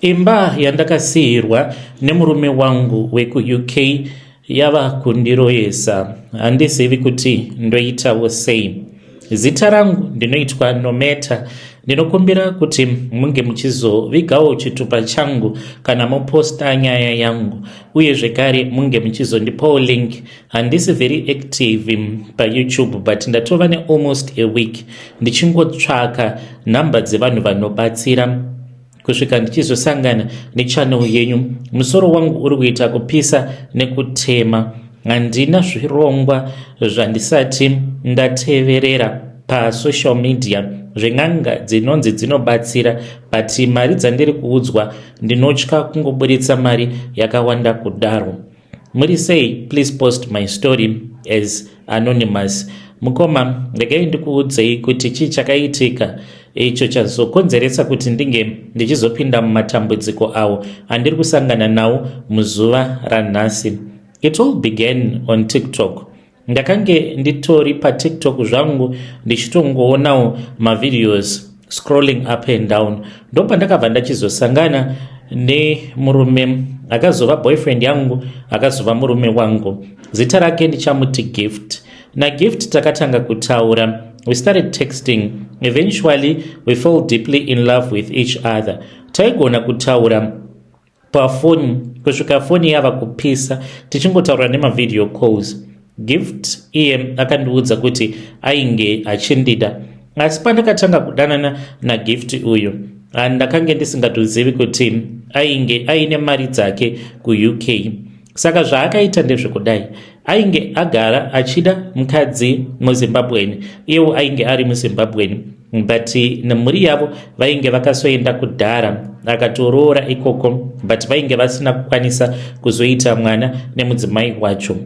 Imba yandakasiirwa nemurume wangu wekuUK yava kundiroyesa. Handizivi kuti ndoitawo sei. Zita rangu ndinoitwa Nometa. Ndinokumbira kuti munge muchizovigawo chitupa changu kana moposta nyaya yangu uye zvekare munge muchizondipawo link. Handisi very active paYouTube but ndatova nealmost a week ndichingotsvaka nhamba dzevanhu vanobatsira kusvika ndichizosangana nechannel yenyu. Musoro wangu uri kuita kupisa nekutema. Handina zvirongwa zvandisati ndateverera pasocial media zven'anga dzinonzi dzinobatsira, but mari dzandiri kuudzwa ndinotya kungoburitsa mari yakawanda kudaro. Muri sei? Please post my story as anonymous. Mukoma, regai ndikuudzei kuti chii chakaitika icho chazokonzeresa kuti ndinge ndichizopinda mumatambudziko awo andiri kusangana nawo muzuva ranhasi. It all began on TikTok. Ndakange nditori paTikTok zvangu ndichitongoonawo mavideos, scrolling up and down, ndopandakabva ndachizosangana nemurume akazova boyfriend yangu, akazova murume wangu. Zita rake ndichamuti Gift. NaGift takatanga kutaura. We started texting. Eventually we fell deeply in love with each other. Taigona kutaura pafoni kusvika foni yava kupisa, tichingotaura nemavideo calls. Gift iye akandiudza kuti ainge achindida, asi pandakatanga kudanana naGift uyu, ndakange ndisingatozivi kuti ainge aine mari dzake kuUK. Saka zvaakaita ndezvekudai: ainge agara achida mukadzi muZimbabweni, iyewo ainge ari muZimbabweni, but nemhuri yavo vainge vakasoenda kudhara, akatoroora ikoko, but vainge vasina kukwanisa kuzoita mwana nemudzimai wacho.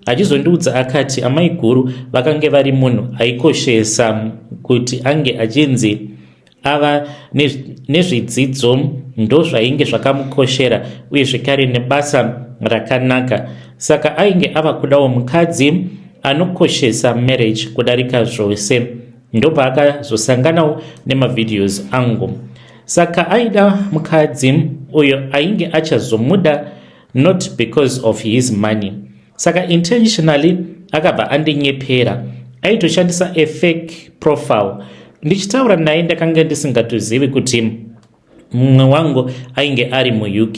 Achizondiudza akati amai guru vakange vari munhu aikoshesa kuti ange achinzi ava nezvidzidzo, ndo zvainge zvakamukoshera, uye zvekare nebasa rakanaka. Saka ainge ava kudawo mukadzi anokoshesa marriage kudarika zvose. Ndopaakazosanganawo nemavideos angu. Saka aida mukadzi uyo ainge achazomuda not because of his money. Saka intentionally akabva andinyepera, aitoshandisa a fake profile. Ndichitaura naye ndakanga ndisingatozivi kuti mumwe wangu ainge ari muUK.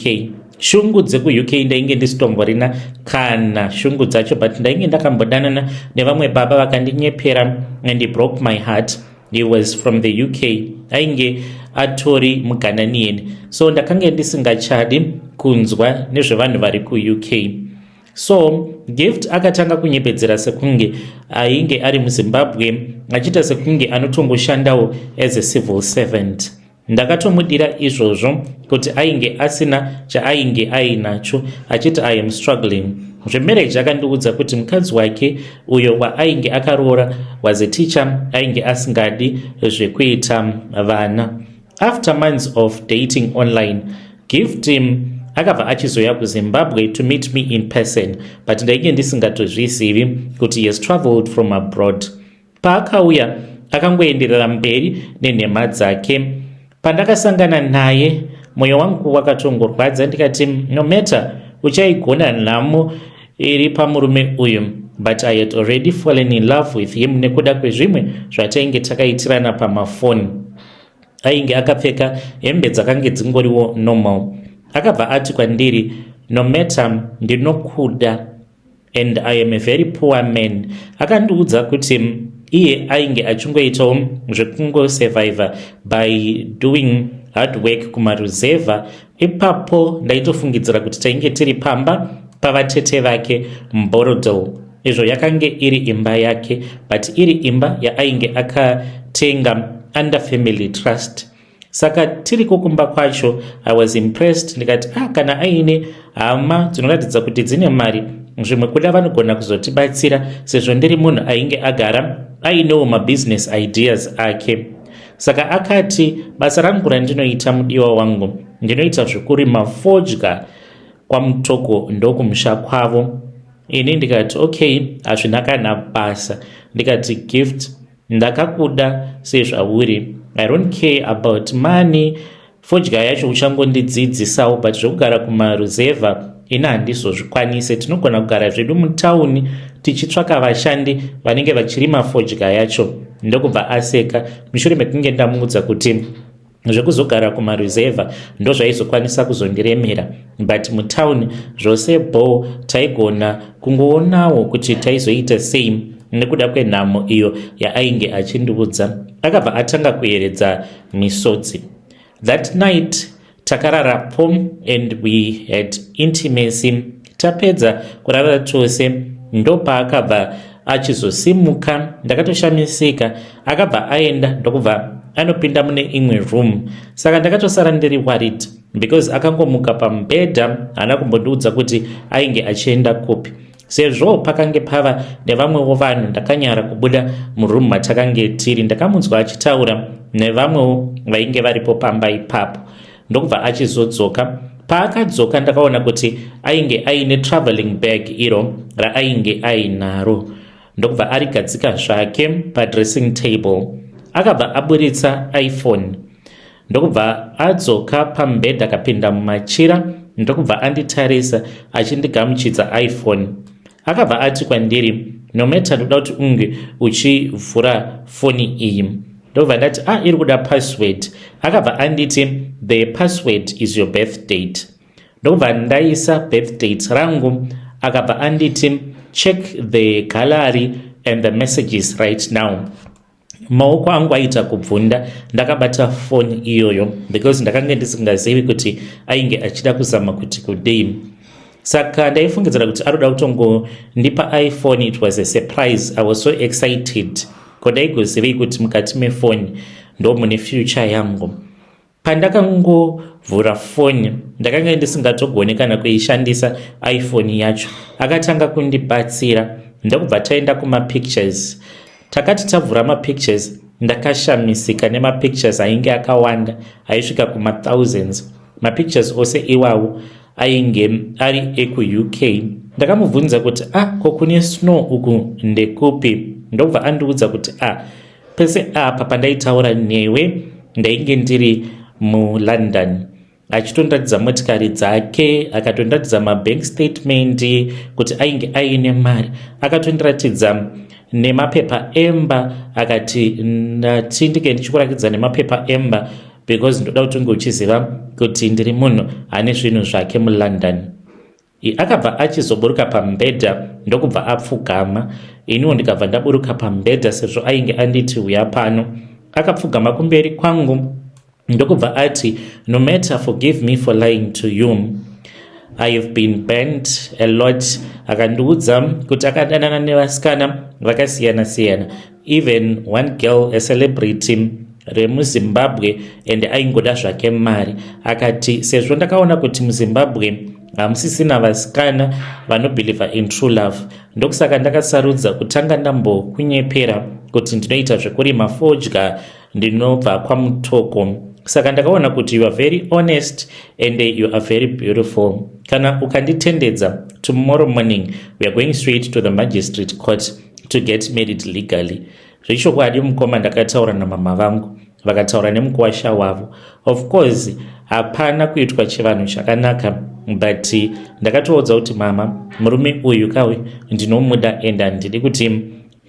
Shungu dzekuUK ndainge ndisitomborina kana shungu dzacho, but ndainge ndakambodanana nevamwe baba vakandinyepera and he broke my heart. He was from the UK, ainge atori muGhananian, so ndakange ndisingachadi kunzwa nezvevanhu vari kuUK. So Gift akatanga kunyepedzera sekunge ainge ari muZimbabwe, achiita sekunge anotongoshandawo as a civil servant. Ndakatomudira izvozvo kuti ainge asina chaainge ainacho, achiti, "I am struggling." Zvemarriage akandiudza kuti mukadzi wake uyo waainge akaroora was a teacher, ainge asingadi zvekuita vana. After months of dating online, Gift akabva achizoya kuZimbabwe to meet me in person, but ndainge ndisingatozvizivi kuti he has traveled from abroad. Paakauya akangoenderera mberi nenhema dzake. Pandakasangana naye mwoyo wangu wakatongorwadza, ndikati, "No matter, uchaigona nhamo iri pamurume uyu." But I had already fallen in love with him nekuda kwezvimwe zvatainge takaitirana pamafoni. Ainge akapfeka hembe dzakange dzingoriwo normal. Akabva ati kwandiri, "No matter, ndinokuda and I am a very poor man." Akandiudza kuti iye ainge achingoitawo zvekungosurviva by doing hard work kumaruzevha. Ipapo ndaitofungidzira kuti tainge tiri pamba pavatete vake muBorrowdale, izvo yakange iri imba yake, but iri imba yaainge akatenga under family trust. Saka tiri kukumba kwacho, I was impressed. Ndikati, "Ah, kana aine hama dzinoratidza kuti dzine mari, zvimwe kuda vanogona kuzotibatsira," sezvo ndiri munhu ainge agara ainewo mabusiness ideas ake. Saka akati, "Basa rangu randinoita, mudiwa wangu, ndinoita zvekurima fodya kwaMutoko, ndokumusha kwavo." Ini ndikati, "Okay, hazvina kana basa." Ndikati, "Gift, ndakakuda sezvauri. I don't care about money. Fodya yacho uchangondidzidzisawo, but zvekugara kumaruzevha ini handizozvikwanise. Tinogona kugara zvedu mutauni tichitsvaka vashandi vanenge vachirima fodya yacho. Ndokubva aseka mushure mekunge ndamuudza kuti zvekuzogara kumaruzevha ndozvaizokwanisa kuzondiremera, but mutauni zvose bo taigona kungoonawo kuti taizoita sei nekuda kwenhamo iyo yaainge achindiudza. Akabva atanga kuyeredza misodzi. That night takararapo and we had intimacy. Tapedza kurara tose, ndopaakabva achizosimuka. Ndakatoshamisika. Akabva aenda, ndokubva anopinda mune imwe room. Saka ndakatosara ndiri worried because akangomuka pamubhedha, haana kumbondiudza kuti ainge achienda kupi. Sezvo pakange pava nevamwewo vanhu, ndakanyara kubuda muroom matakange tiri. Ndakamunzwa achitaura nevamwewo vainge varipo pamba ipapo, ndokubva achizodzoka. Paakadzoka, ndakaona kuti ainge aine traveling bag iro raainge ainaro, ndokubva arigadzika zvake padressing table. Akabva aburitsa iPhone, ndokubva adzoka pamubhedha, akapinda mumachira, ndokubva anditarisa achindigamuchidza iPhone. Akabva ati kwandiri, "Nomatter, ndoda kuti unge uchivhura foni iyi." Ndobva ndati, "A ah, iri kuda password." Akabva anditi, "The password is your birth date." Ndobva ndaisa birth date rangu. Akabva anditi, "Check the gallery and the messages right now." Maoko angu aita kubvunda ndakabata foni iyoyo because ndakanga ndisingazivi kuti ainge achida kuzama kuti kudei. Saka ndaifungidzira kuti aroda kutongondipa iPhone. It was a surprise. I was so excited. Ko ndaigozivei kuti mukati mefoni ndo mune future yangu? Pandakangovhura foni, ndakanga ndisingatogoni kana kuishandisa iPhone yacho. Akatanga kundibatsira, ndokubva taenda kumapictures. Takati tavhura mapictures, ndakashamisika nemapictures ainge akawanda, aisvika kumathousands. Mapictures ose iwawo ainge ari ekuUK. Ndakamubvunza kuti, "Ah, ko kune snow uku ndekupi?" Ndobva andiudza kuti, "Ah, pese apa pandaitaura newe ndainge ndiri muLondon." Achitondiratidza motikari dzake, akatondiratidza mabank statement kuti ainge aine mari, akatondiratidza nemapepa emba. Akati, "Ndati ndike ndichikurakidza nemapepa emba because ndoda kuti unge uchiziva kuti ndiri munhu ane zvinhu zvake muLondon." Akabva achizoburuka pamubhedha, ndokubva apfugama. Iniwo ndikabva ndaburuka pamubhedha sezvo ainge anditi, "Uya pano." Akapfugama kumberi kwangu, ndokubva ati, "Nomatter, forgive me for lying to you. I have been burned a lot." Akandiudza kuti akadanana nevasikana vakasiyana-siyana, even one girl, a celebrity remuZimbabwe, and aingoda zvake mari. Akati, "Sezvo ndakaona kuti muZimbabwe hamusisina vasikana vanobelieva in true love, ndokusaka ndakasarudza kutanga ndambokunyepera kuti ndinoita zvekurima fodya, ndinobva kwaMutoko. Saka ndakaona kuti you are very honest and you are very beautiful. Kana ukanditendedza, tomorrow morning we are going straight to the magistrate court to get married legally." Zvechokwadi mukoma, ndakataura namama vangu, vakataura nemukuwasha wavo. Of course hapana kuitwa chivanhu chakanaka, but ndakatoudza kuti, "Mama, murume uyu kawe ndinomuda and handidi kuti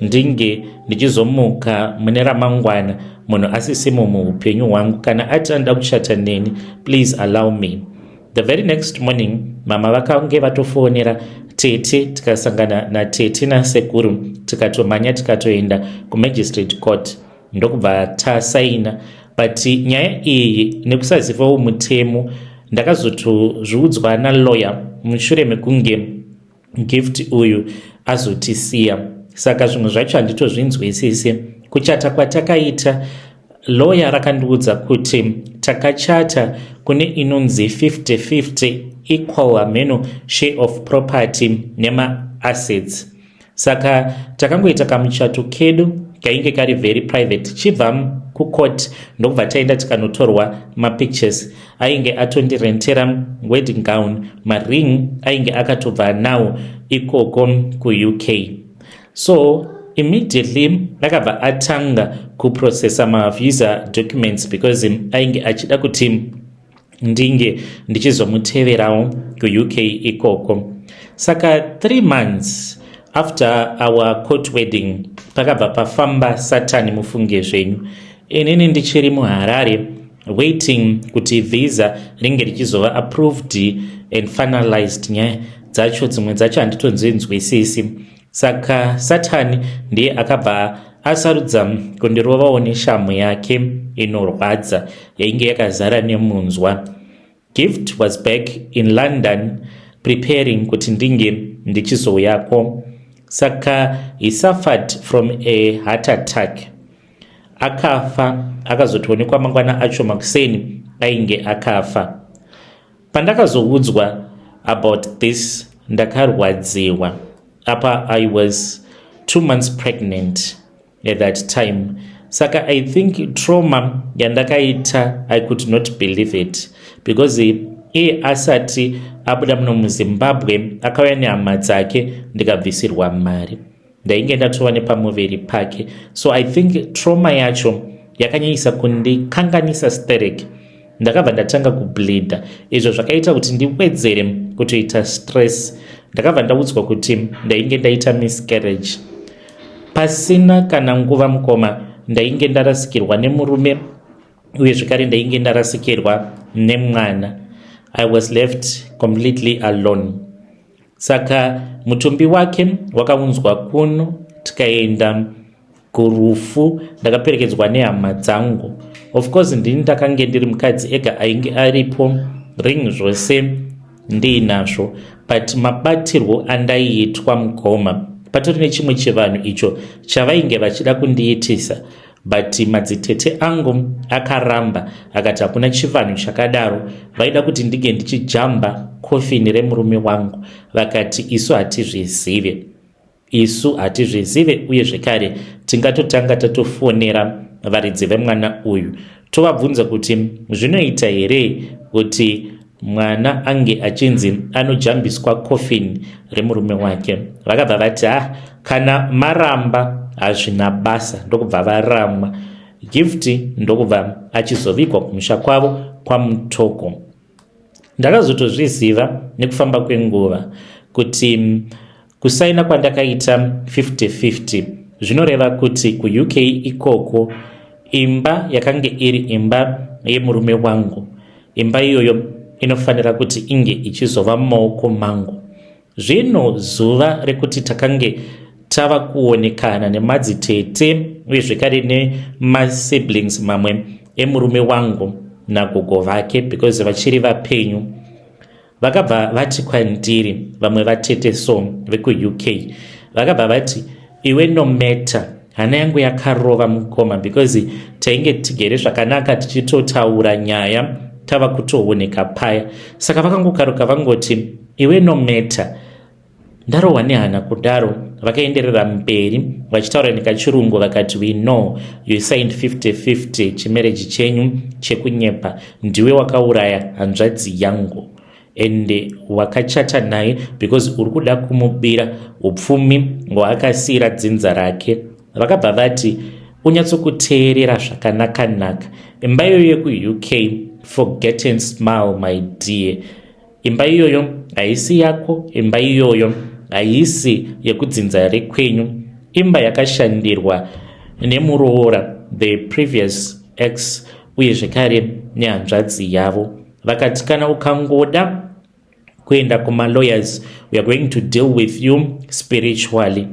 ndinge ndichizomuka mune ramangwana munhu asisimo muupenyu hwangu. Kana ati anoda kuchata neni, please allow me." The very next morning mama vakange vatofonera tete, tikasangana natete nasekuru, tikatomhanya tikatoenda kumagistrate court, ndokubva tasaina. But nyaya iyi, nekusazivawo mutemo, ndakazotozviudzwa nalawyer mushure mekunge Gift uyu azotisiya. Saka zvimwe zvacho handitozvinzwisisi. Kuchata kwatakaita, lawyer rakandiudza kuti takachata kune inonzi 50-50 equal ameno share of property nemaassets. Saka takangoita kamuchato kedu kainge kari very private. Chibva kucourt, ndokubva taenda tikanotorwa mapictures. Ainge atondirentera wedding gown, maring ainge akatobva nawo ikoko kuUK. So immediately akabva atanga kuprocessa mavisa documents because ainge achida kuti Ndinge ndichizomuteverawo kuUK ikoko. Saka 3 months after our court wedding, pakabva pafamba Satani. Mufunge zvenyu, inini ndichiri muHarare waiting kuti visa ringe richizova approved and finalized. Nyaya dzacho, dzimwe dzacho handitonzinzwisisi. Saka Satani ndiye akabva asarudza kundirovawo neshamu yake inorwadza yainge yakazara nemunzwa. Gift was back in London preparing kuti ndinge ndichizouyako. Saka he suffered from a heart attack, akafa. Akazotoonekwa mangwana acho makuseni ainge akafa. Pandakazoudzwa about this, ndakarwadziwa. Apa I was 2 months pregnant at that time. Saka I think trauma yandakaita, I could not believe it, because iye asati abuda muno muZimbabwe akauya nehama dzake, ndikabvisirwa mari, ndainge ndatova nepamuviri pake. So I think trauma yacho yakanyanyisa kundikanganisa sterek. Ndakabva ndatanga kubleeda, izvo zvakaita kuti ndiwedzere kutoita stress. Ndakabva ndaudzwa kuti ndainge ndaita miscarriage. Pasina kana nguva, mukoma, ndainge ndarasikirwa nemurume uye zvekare ndainge ndarasikirwa nemwana. I was left completely alone. Saka mutumbi wake wakaunzwa kuno, tikaenda kurufu. Ndakaperekedzwa nehama dzangu. Of course, ndini ndakange ndiri mukadzi ega ainge aripo, ring zvose ndiinazvo, but mabatirwo andaiitwa, mukoma, patori nechimwe chivanhu icho chavainge vachida kundiitisa, but madzitete angu akaramba, akati hakuna chivanhu chakadaro. Vaida kuti ndinge ndichijamba kofini remurume wangu. Vakati isu hatizvizive, isu hatizvizive, uye zvekare tingatotanga tatofonera varidzi vemwana uyu tovabvunza kuti zvinoita here kuti mwana ange achinzi anojambiswa kofini remurume wake. Vakabva vati, "Ha, kana maramba hazvina basa." Ndokubva varamwa. Gift ndokubva achizovigwa kumusha kwavo kwaMutoko. Ndakazotozviziva nekufamba kwenguva kuti kusaina kwandakaita 50-50 zvinoreva kuti kuUK ikoko imba yakange iri imba yemurume wangu, imba iyoyo inofanira kuti inge ichizova mumaoko mangu. Zvino zuva rekuti takange tava kuonekana nemadzitete uye zvekare nemasiblings mamwe emurume wangu nagogo vake, because vachiri vapenyu, vakabva vati kwandiri, vamwe vatete so vekuUK vakabva vati, "Iwe Nometa." Hana yangu yakarova, mukoma, because tainge tigere zvakanaka tichitotaura nyaya, tava kutooneka paya. Saka vakangokaruka vangoti, "Iwe Nometa." Ndarohwa nehana kudaro. Vakaenderera mberi vachitaura nekachirungu, vakati, "We know you signed 50-50, chimarriage chenyu chekunyepa. Ndiwe wakauraya hanzvadzi yangu ende wakachata naye because uri kuda kumubira upfumi hwaakasiyira dzinza rake." Vakabva vati, "Unyatsokuteerera zvakanaka-naka, imba iyoyo yekuUK, forget and smile, my dear. Imba iyoyo haisi yako, imba iyoyo haisi yekudzinza rekwenyu. Imba yakashandirwa nemuroora, the previous ex, uye zvekare nehanzvadzi yavo." Vakati, "Kana ukangoda kuenda kumalawyers, we are going to deal with you spiritually."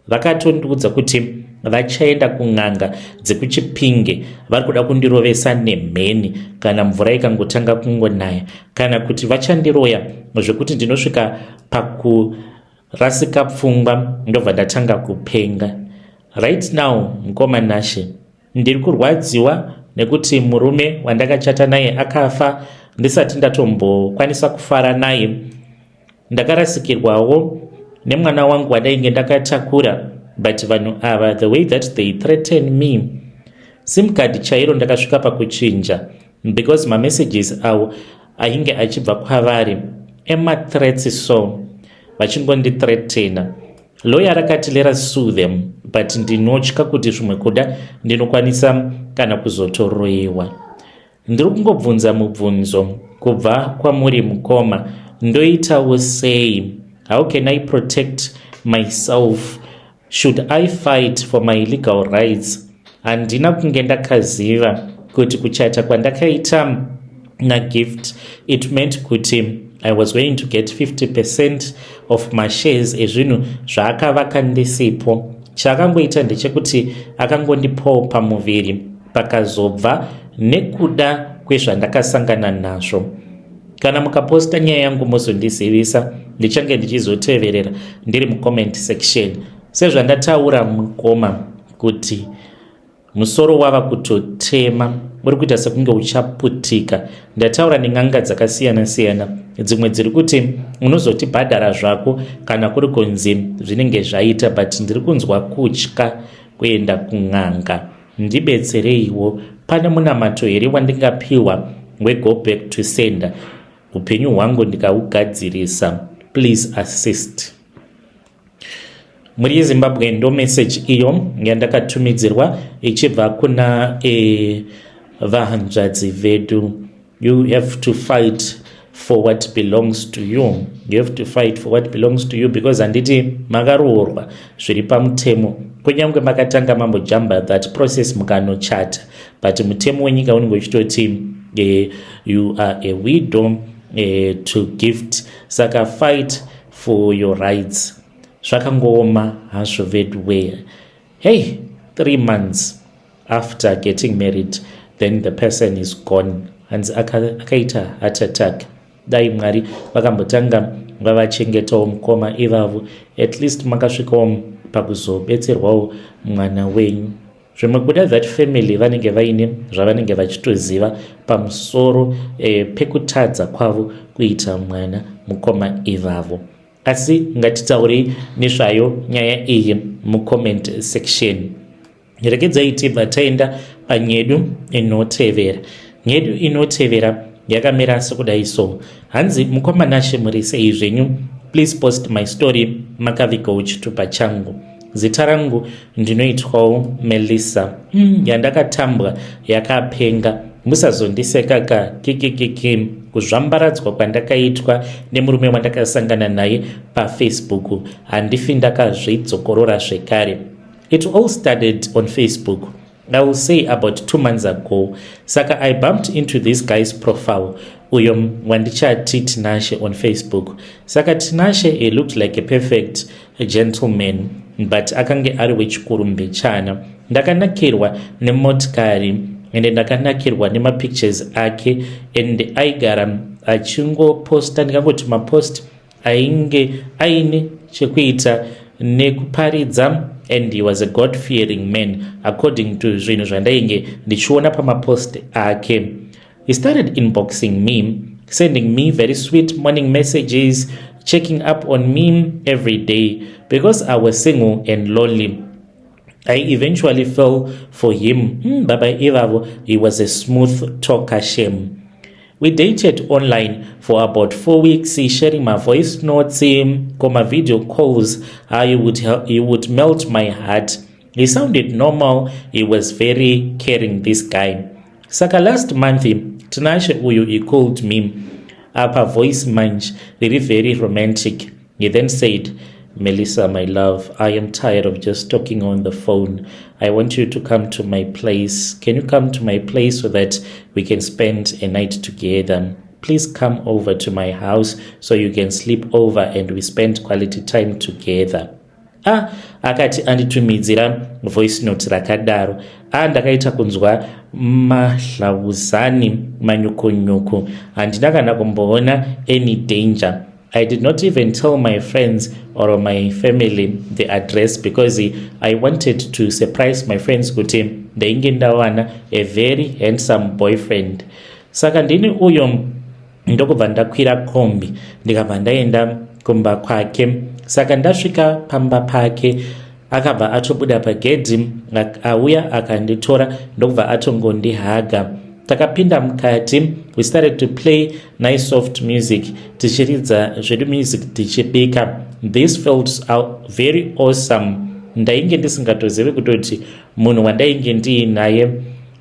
Vakatondiudza kuti vachaenda kun'anga dzekuChipinge, vari kuda kundirovesa nemheni kana mvura ikangotanga kungonaya, kana kuti vachandiroya zvekuti ndinosvika pakurasika pfungwa, ndobva ndatanga kupenga. Right now, mukoma Nashe, ndiri kurwadziwa nekuti murume wandakachata naye akafa ndisati ndatombokwanisa kufara naye. Ndakarasikirwawo nemwana wangu wandainge ndakatakura, but vanhu ava, the way that they threaten me, SIM card chairo ndakasvika pakuchinja because mamessages avo ainge achibva kwavari emathreats, so vachingondithreatena. Lawyer rakati, "Let us sue them," but ndinotya kuti zvimwe kuda ndinokwanisa kana kuzotoroyiwa. Ndiri kungobvunza mubvunzo. Kubva kwamuri mukoma, ndoitawo sei? How can I protect myself? Should I fight for my legal rights? Handina kunge ndakaziva kuti kuchata kwandakaita naGift, it meant kuti I was going to get 50% of mashares ezvinhu zvaakavaka ndisipo. Chaakangoita ndechekuti akangondipawo pamuviri pakazobva nekuda kwezvandakasangana nazvo. Kana mukaposta nyaya yangu, mozondizivisa, ndichange ndichizoteverera ndiri mucomment section. Sezvandataura mukoma, kuti musoro wava kutotema, uri kuita sekunge uchaputika. Ndataura nen'anga dzakasiyana-siyana, dzimwe dziri kuti unozotibhadhara zvako kana kuri kunzi zvinenge zvaita, but ndiri kunzwa kutya kuenda kun'anga. Ndibetsereiwo, pane munamato here wandingapiwa wego back to sender, upenyu hwangu ndikaugadzirisa? Please assist. Muri yeZimbabwe, ndo meseji iyo yandakatumidzirwa ichibva kuna vahanzvadzi vedu. You have to fight for what belongs to you. You have to fight for what belongs to you, because handiti makaroorwa zviri pamutemo? Kunyange makatanga mambojamba that process mukanochata, but mutemo wenyika unenge uchitoti you are a widow to Gift. Saka fight for your rights. Zvakangooma hazvo vedway. Hey, 3 months after getting married, then the person is gone. Hanzi akaita heart attack. Dai Mwari vakambotanga vavachengetawo mukoma ivavo, at least makasvikawo pakuzobetserwawo mwana wenyu. Zvimwe kuda that family vanenge vaine zvavanenge vachitoziva pamusoro pekutadza kwavo kuita mwana mukoma ivavo. Asi ngatitaurei nezvayo nyaya iyi mucomment section. Regedzai tibva taenda panyedu inotevera. Nyedu inotevera yakamira sekudai so. Hanzi, "Mukoma Nashe, muri sei zvenyu? Please post my story makavigawo chitupa changu. Zita rangu ndinoitwawo Melissa. Yandakatambwa yakapenga, musazondiseka ka, kikikiki. Kuzvambaradzwa kwandakaitwa nemurume wandakasangana naye paFacebook, handifi ndakazvidzokorora zvekare. It all started on Facebook, I will say about 2 months ago. Saka I bumped into this guy's profile, uyo wandichati Tinashe on Facebook. Saka Tinashe, he looked like a perfect gentleman, but akange ari wechikuru mbechana. Ndakanakirwa nemotikari ende ndakanakirwa nemapictures ake, and aigara achingoposta, ndingangoti mapost ainge aine chekuita nekuparidza, and he was a God fearing man according to zvinhu zvandainge ndichiona pamapost ake. He started inboxing me, sending me very sweet morning messages, checking up on me every day. Because I was single and lonely, I eventually fell for him. Baba ivavo, he was a smooth talker, shame. We dated online for about 4 weeks, sharing my voice notes, comma, video calls. He would melt my heart. He sounded normal. He was very caring, this guy. Saka last month, Tinashe uyu, he called me apa voice manje very, very romantic. He then said, 'Melissa, my love, I am tired of just talking on the phone. I want you to come to my place. Can you come to my place so that we can spend a night together? Please come over to my house so you can sleep over and we spend quality time together.' Ah, akati anditumidzira voice note rakadaro, a ndakaita kunzwa mahlauzani, manyukunyuku. Handina kana kumboona any danger. I did not even tell my friends or my family the address because I wanted to surprise my friends kuti ndainge ndawana a very handsome boyfriend. Saka ndini uyo ndokubva ndakwira kombi, ndikabva ndaenda kumba kwake. Saka ndasvika pamba pake, akabva atobuda pagedhi, auya akanditora, ndokubva atongondihaga. Takapinda mukati, we started to play nice soft music, tichiridza zvedu music tichibika. This felt very awesome. Ndainge ndisingatozivi kutoti munhu wandainge ndiinaye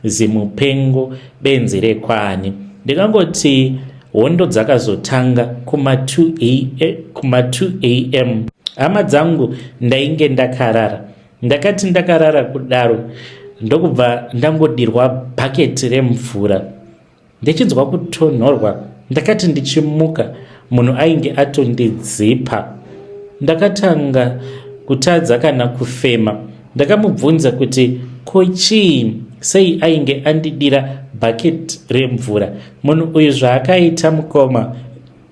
zimupengo benzi rekwani. Ndikangoti Hondo dzakazotanga kuma 2 am. Hama dzangu, ndainge ndakarara. Ndakati ndakarara kudaro ndokubva ndangodirwa bhaketi remvura ndichinzwa kutonhorwa. Ndakati ndichimuka, munhu ainge atondidzipa. Ndakatanga kutadza kana kufema. Ndakamubvunza kuti ko chii, sei ainge andidira bhaketi remvura. Munhu uyu zvaakaita, mukoma,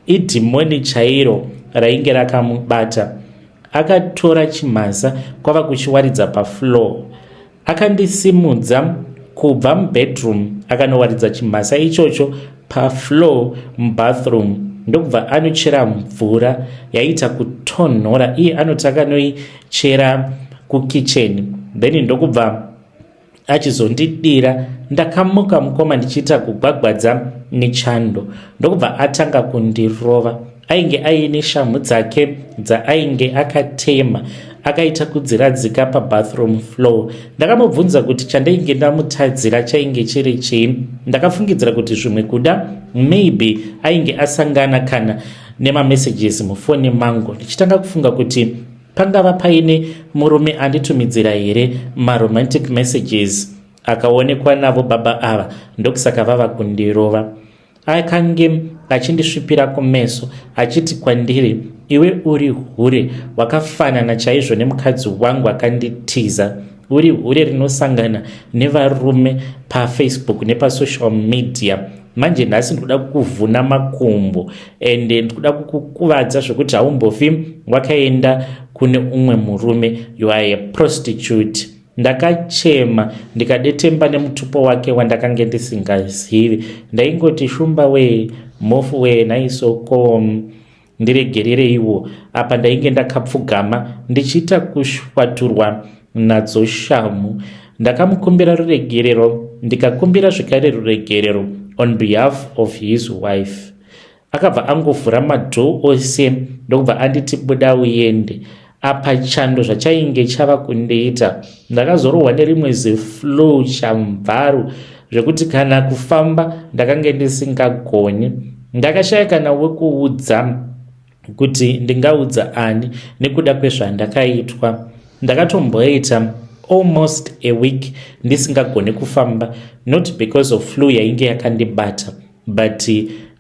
idhimoni chairo rainge rakamubata. Akatora chimhasa kwava kuchiwaridza pafloor. Akandisimudza kubva mubedroom, akanowaridza chimhasa ichocho pafloor mubathroom, ndokubva anochera mvura yaiita kutonhora. Iye anoti akanoichera kukicheni, then ndokubva achizondidira. Ndakamuka, mukoma, ndichiita kugwagwadza nechando, ndokubva atanga kundirova. Ainge aine shamhu dzake dzaainge akatema, akaita kudziradzika pabathroom floor. Ndakamubvunza kuti chandainge ndamutadzira chainge chiri chii. Ndakafungidzira kuti zvimwe kuda maybe ainge asangana kana nemamessages mufoni mangu, ndichitanga kufunga kuti pangava paine murume anditumidzira here maromantic messages akaonekwa navo baba ava, ndokusaka vava kundirova. Akange achindisvipira kumeso achiti kwandiri, "Iwe uri hure, wakafanana chaizvo nemukadzi wangu akanditiza. Uri hure rinosangana nevarume paFacebook nepasocial media. Manje nhasi ndikuda kukuvhuna makumbo ende ndikuda kukukuvadza zvekuti haumbofi wakaenda kune umwe murume. You are a prostitute." Ndakachema, ndikadetemba nemutupo wake wandakange ndisingazivi. Ndaingoti, "Shumba wee, mofu wee, naisoko, ndiregerereiwo." Apa ndainge ndakapfugama ndichiita kushwaturwa nadzo shamu. Ndakamukumbira ruregerero, ndikakumbira zvekare ruregerero on behalf of his wife. Akabva angovhura madoor ose, ndokubva anditi, "Buda uende." Apa chando zvachainge chava kundiita, ndakazorohwa nerimwe ziflu chamvaru zvekuti kana kufamba ndakange ndisingagoni. Ndakashaya kana wekuudza, kuti ndingaudza ani nekuda kwezvandakaitwa. Ndakatomboita almost a week ndisingagoni kufamba, not because of flu yainge yakandibata, but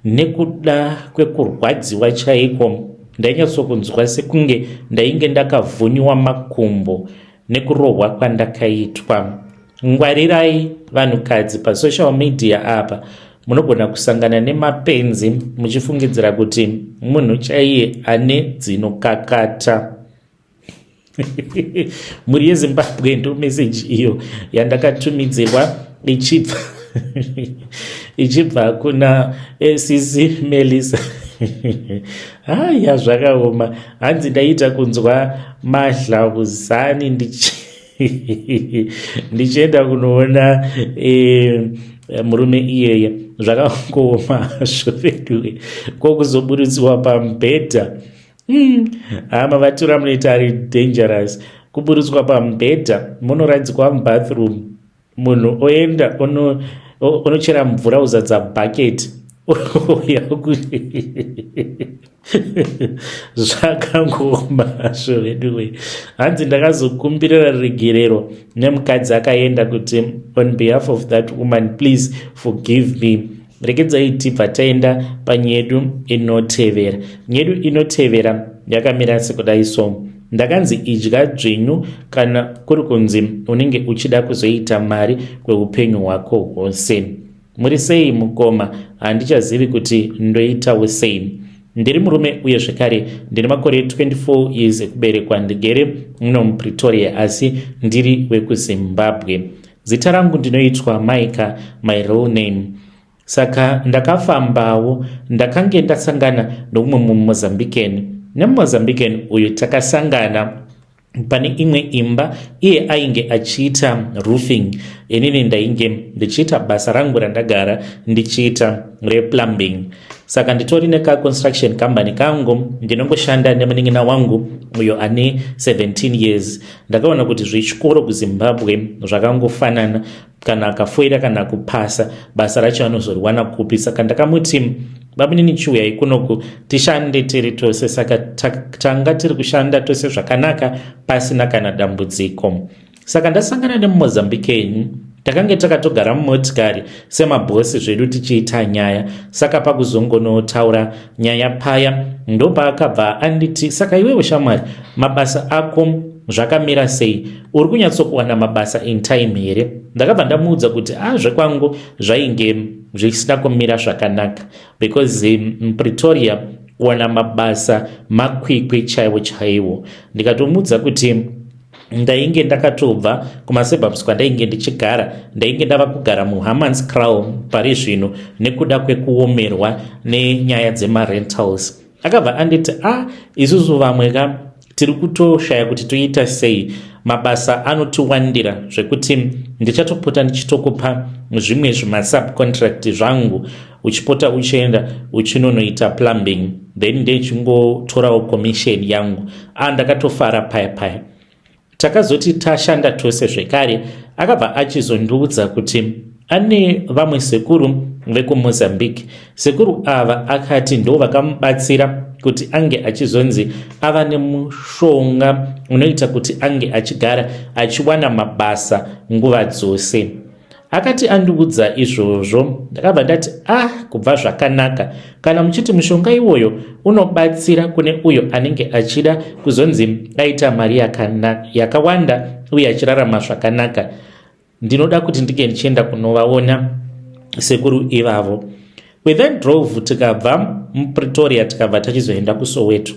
nekuda kwekurwadziwa chaiko. Ndainyatsokunzwa sekunge ndainge ndakavhuniwa makumbo nekurohwa kwandakaitwa. Ngwarirai vanhukadzi pasocial media apa, munogona kusangana nemapenzi muchifungidzira kuti munhu chaiye ane dzinokakata. Mhuri yeZimbabwe, ndo meseji iyo yandakatumidzirwa ichibva kuna sisi Melisa. Haya, zvakaoma. Hanzi ndaita kunzwa madlavuzani ndichienda kunoona murume iyeye. Zvakangooma hazvo veduwe. Kwokuzoburutsiwa pamubhedha. Hama vatura munoita ari dangerous. Kuburutswa pamubhedha, munoradzikwa mubathroom, munhu oenda onochera mvura, uzadza bhaketi, ouya. Zvakangooma hazvo veduwe. Hanzi ndakazokumbirira ruregerero nemukadzi akaenda, kuti on behalf of that woman, please forgive me. Regedzai tibva taenda panyedu inotevera. Nyedu inotevera yakamira sekudai so: ndakanzi idya dzvinyu kana kuri kunzi unenge uchida kuzoita mari kweupenyu hwako hwose. Muri sei, mukoma? Handichazivi kuti ndoitawo sei. Ndiri murume uye zvekare ndine makore 24 years ekuberekwa. Ndigere muno muPretoria, asi ndiri wekuZimbabwe. Zita rangu ndinoitwa Maika, my real name. Saka ndakafambawo, ndakange ndasangana noumwe muMozambican. NemuMozambican uyu takasangana pane imwe imba. Iye ainge achiita roofing, inini ndainge ndichiita basa rangu randagara ndichiita replumbing. Saka nditori nekaconstruction company kangu, ndinongoshanda nemunin'ina wangu uyo ane 17 years. Ndakaona kuti zvechikoro kuZimbabwe zvakangofanana, kana akafoira kana kupasa, basa racho anozoriwana kupi? Saka ndakamuti Bamunini, chiuyai kunoku tishande tiri tose. Saka tanga tiri kushanda tose zvakanaka pasina kana dambudziko. Saka ndasangana nemuMozambique, takange takatogara mumotikari semabhosi zvedu tichiita nyaya. Saka pakuzongonotaura nyaya paya, ndopaakabva anditi, "Saka iwewe shamwari, mabasa ako zvakamira sei? Uri kunyatsokuwana mabasa in time here?" Ndakabva ndamuudza kuti a, zvekwangu zvainge zvisina kumira zvakanaka because muPretoria kuwana mabasa makwikwi chaiwo chaiwo. Ndikatomuudza kuti ndainge ndakatobva kumasuburbs kwandainge ndichigara, ndainge ndava kugara muHammanskraal pari zvino nekuda kwekuomerwa nenyaya dzemarentals. Akabva anditi, "A, ah, isusu vamwe ka tiri kutoshaya kuti toita sei, mabasa anotiwandira zvekuti ndichatopota ndichitokupa zvimwe zvimasubcontract zvangu, uchipota uchienda uchinonoita plumbing, then ndechingotorawo commission yangu." A, ndakatofara paya paya. Takazoti tashanda tose zvekare, akabva achizondiudza kuti ane vamwe sekuru vekuMozambique. Sekuru ava akati ndo vakamubatsira kuti ange achizonzi ava nemushonga unoita kuti ange achigara achiwana mabasa nguva dzose. Akati andiudza izvozvo, ndakabva ndati, "Ah, kubva zvakanaka. Kana muchiti mushonga iwoyo unobatsira kune uyo anenge achida kuzonzi aita mari yakawanda uye achirarama zvakanaka, ndinoda kuti ndinge ndichienda kunovaona sekuru ivavo." We then drove, tikabva muPretoria, tikabva tachizoenda kuSoweto.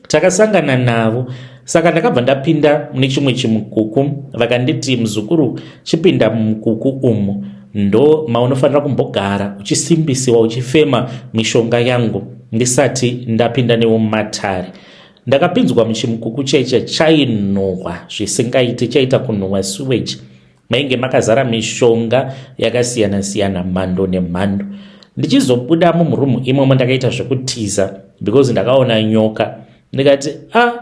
Takasangana navo. Saka ndakabva ndapinda mune chimwe chimukuku. Vakanditi, "Muzukuru, chipinda mumukuku umu, ndo maunofanira kumbogara uchisimbisiwa, uchifema mishonga yangu ndisati ndapinda newo mumatare." Ndakapinzwa muchimukuku chaicha chainhuhwa zvisingaiti, chaita kunhuhwa sewage. Mainge makazara mishonga yakasiyana-siyana, mhando nemhando. Ndichizobudamo murumu imomo, ndakaita zvekutiza because ndakaona nyoka. Ndikati, "A, ah,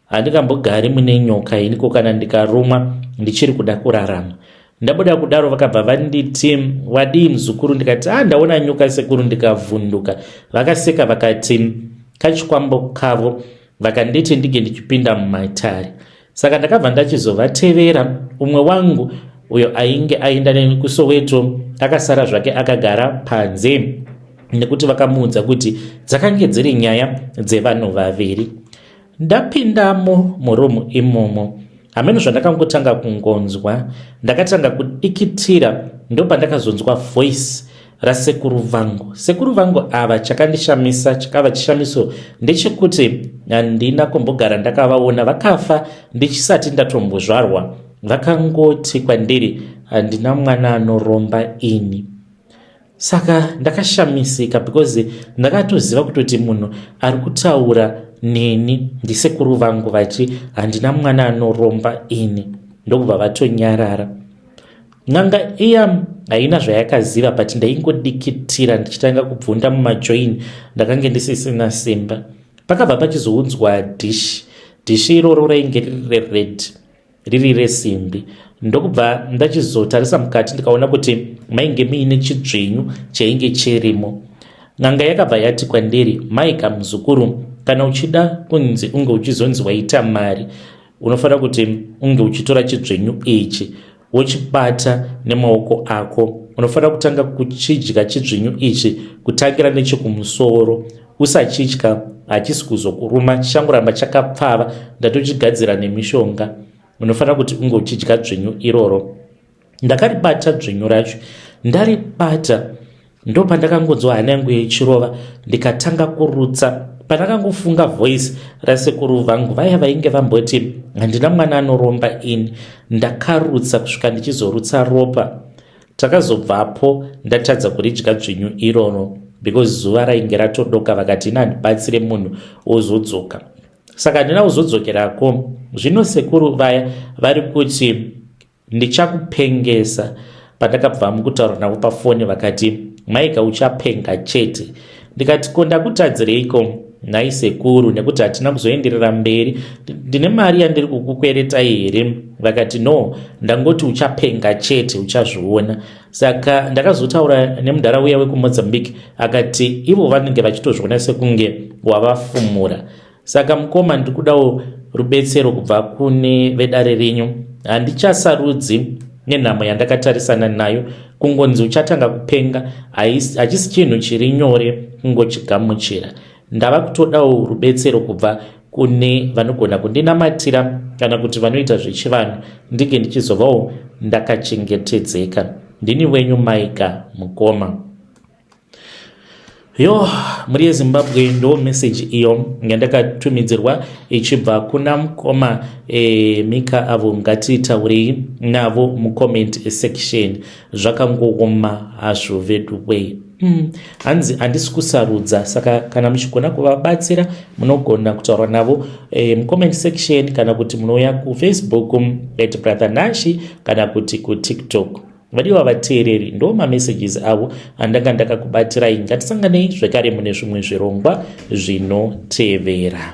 handingambogari mune nyoka iniko, kana ndikarumwa ndichiri kuda kurarama." Ndabuda kudaro, vakabva vanditi, "Wadii, muzukuru?" Ndikati, "A, ah, ndaona nyoka sekuru, ndikavhunduka." Vakaseka, vakati kachikwambo kavo, vakanditi ndinge ndichipinda mumatare. Saka ndakabva ndachizovatevera. Umwe wangu uyo ainge aenda neni kuSoweto akasara zvake akagara panze nekuti vakamuudza kuti dzakange dziri nyaya dzevanhu vaviri. Ndapindamo murumu imomo, hameno zvandakangotanga kungonzwa, ndakatanga kudikitira. Ndopandakazonzwa voice rasekuru vangu. Sekuru vangu ava, chakandishamisa, chakava chishamiso ndechekuti handina kumbogara ndakavaona, vakafa ndichisati ndatombozvarwa. Vakangoti kwandiri, "Handina mwana anoromba ini." Saka ndakashamisika because ndakatoziva kutoti munhu ari kutaura neni ndisekuru vangu, vachi, "Handina mwana anoromba ini." Ndokubva vatonyarara. N'anga iya haina zvayakaziva, but ndaingodikitira ndichitanga kubvunda mumajoin, ndakange ndisisina simba. Pakabva pachizounzwa dhishi. Dhishi iroro rainge riri rered, riri resimbi. Ndokubva ndachizotarisa mukati, ndikaona kuti mainge muine chidzvinyu chainge chirimo. N'anga yakabva yati kwandiri, "Maika, muzukuru, kana uchida kunzi unge uchizonzi waita mari, unofanira kuti unge uchitora chidzvinyu ichi, wochibata nemaoko ako. Unofanira kutanga kuchidya chidzvinyu ichi kutangira nechekumusoro. Usachitya, hachisi kuzokuruma, chichangoramba chakapfava. Ndatochigadzira nemishonga. Unofanira kuti unge uchidya dzvinyu iroro." Ndakaribata dzvinyu racho. Ndaribata, ndopandakangonzwa hana yangu ichirova, ndikatanga kurutsa pandakangofunga voice rasekuru vangu vaya vainge vamboti, "Handina mwana anoromba ini." Ndakarutsa kusvika ndichizorutsa ropa. Takazobvapo ndatadza kuridya dzvinyu iroro because zuva rainge ratodoka. Vakati ina handibatsire munhu wozodzoka, saka handina kuzodzokerako. Zvino sekuru vaya vari kuti ndichakupengesa. Pandakabva mukutaura navo pafoni, vakati, "Maika, uchapenga chete." Ndikati, "Ko ndakutadzireiko nhai sekuru, nekuti hatina kuzoenderera mberi? Ndine mari yandiri kukukweretai here?" Vakati, "No, ndangoti uchapenga chete, uchazviona." Saka ndakazotaura nemudhara uya wekuMozambique, akati ivo vanenge vachitozviona sekunge wavafumura. Saka mukoma, ndiri kudawo rubetsero kubva kune vedare renyu. Handichasarudzi nenhamo yandakatarisana nayo. Kungonzi uchatanga kupenga hachisi chinhu chiri nyore kungochigamuchira. Ndava kutodawo rubetsero kubva kune vanogona kundinamatira kana kuti vanoita zvechivanhu, ndinge ndichizovawo ndakachengetedzeka. Ndini wenyu Maika, mukoma. Yo, mhuri yeZimbabwe, ndo meseji iyo yandakatumidzirwa ichibva kuna mukoma Mika avo. Ngatitaurei navo mucomment section. Zvakangooma hazvo veduwei. Hanzi handisi kusarudza. Saka kana muchigona kuvabatsira, munogona kutaura navo mucomment section, kana kuti munouya kuFacebook @BrotherNashi, kana kuti kuTikTok. Vadiwa vateereri, ndo mamessages avo andanga ndakakubatirai. Ngatisanganei zvekare mune zvimwe zvirongwa zvinotevera.